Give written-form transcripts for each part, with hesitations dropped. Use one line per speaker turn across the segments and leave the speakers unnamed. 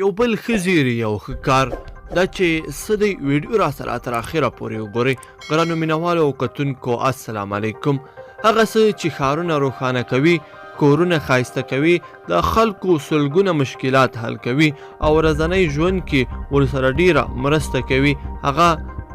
یو بل ښه زیری او ښه کار دا چې څه دی، ویډیو را سره تر اخره پورې وګورئ. ګرانو مینوالو او کتونکو، السلام علیکم. هغه څه چې ښارونه روښانه کوي، کورونه ښایسته کوي، د خلکو سلګونه مشکلات حل کوي او ورځنی ژوند کې ورسره ډیره مرسته کوي، هغه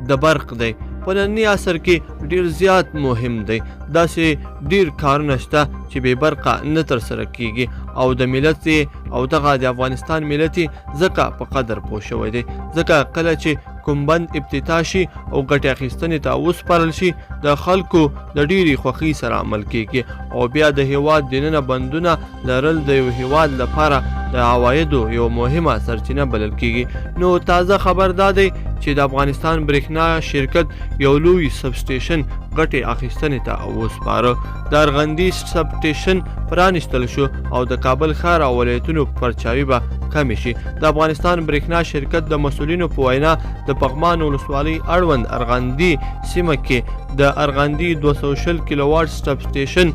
د برق دی. په ننني عصر کې ډیر زیات مهم دی. داسې ډیر کارونه شته چې بې برقه نه ترسره کیږي او د ملت او دغه د افغانستان ملت ځکه په قدر پوه شوی دی، ځکه کله چې کوم بند افتتاح شي او ګټې اخیستنې ته وسپارل شي، د خلکو د ډیرې خوښۍ سره عمل کیږي. او بیا د هیواد دننه بندونه لرل د یو هیواد لپاره د عوایدو یو مهمه سرچینه بلل کیږي. نو تازه خبر دا دی چې د افغانستان برېښنا شرکت یو لوی سبسټیشن ګټې اخیستنې ته وسپاره. د ارغندي سبسټیشن پرانیستل شو او د کابل ښار او ولایتونو پرچاوي به کمې شي. د افغانستان برېښنا شرکت د مسؤلینو په وینا، د پغمان ولسوالۍ اړوند ارغندي سیمه کې د ارغندي 220 کیلوواټ سبسټیشن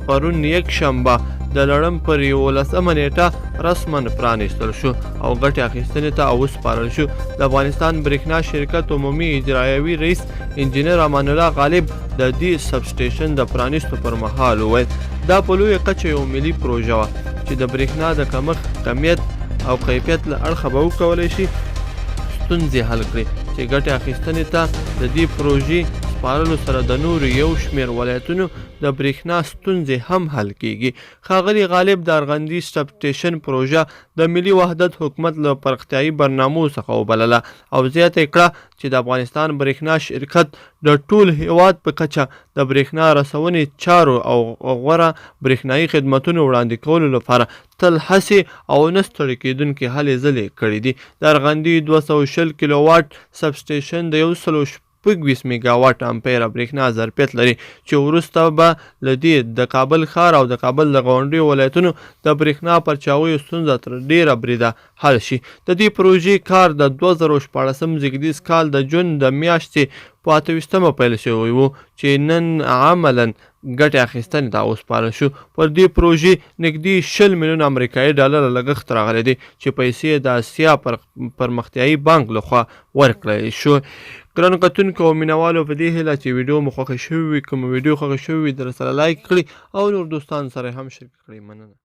پرون یکشنبه د لړم پر 11مه نیټه رسما پرانیستل شو او ګټې اخیستنې ته وسپارل شو. د افغانستان برېښنا شرکت عمومي اجرایوي رئیس انجینر امان الله غالب د دې سبسټیشن د پرانیستو پر مهال وویل، دا په لویه کچه یو ملي پروژه وه چې د برېښنا د کمښت، کمیت او کیفیت له اړخه به وکولی شي ستونزې حل کړي، چې ګټې اخیستنې ته د دې پروژې سپارلو سره د نورو یو شمېر ولایتونو د برېښنا ستونزې هم حل کیږي. ښاغلي غالب د ارغندي سبسټیشن پروژه د ملي وحدت حکومت له پرمختیایي برنامو څخه وبلله او زیاته یې کړه چې د افغانستان برېښنا شرکت د ټول هیواد په کچه د برېښنا رسونې چارو او غوره برېښنايي خدمتونو وړاندې کولو لپاره تل هڅې او نه ستړې کېدونکې هلې ځلې کړې دي. د ارغندي 220 کیلوواټ سبسټیشن د 126 میګاواټ امپیره برېښنا ظرفیت لري، چې وروسته به له دې د کابل ښار او د کابل د ګاونډیو ولایتونو د برېښنا پرچاویو ستونزه تر ډېره بریده حل شي. د دې پروژې کار د 2016 زېږدیز کال د جون د میاشتې په 28مه پیل شوی و، چې نن عملاً ګټې اخیستنې ته وسپارل شو. پر دې پروژې نږدې 20 میلیونه امریکایي ډالره لګښت راغلی دی، چې پیسې یې د اسیا پر پرمختیایي بانک لخوا ورکړل شو. ګرانو کتونکو او مینوالو، په دې هیله چې ویډیو مو خوښه شوې وي. که مو ویډیو خوښه شوې وي، در سره لایک کړئ او نور دوستانو سره هم شریک کړئ. مننه.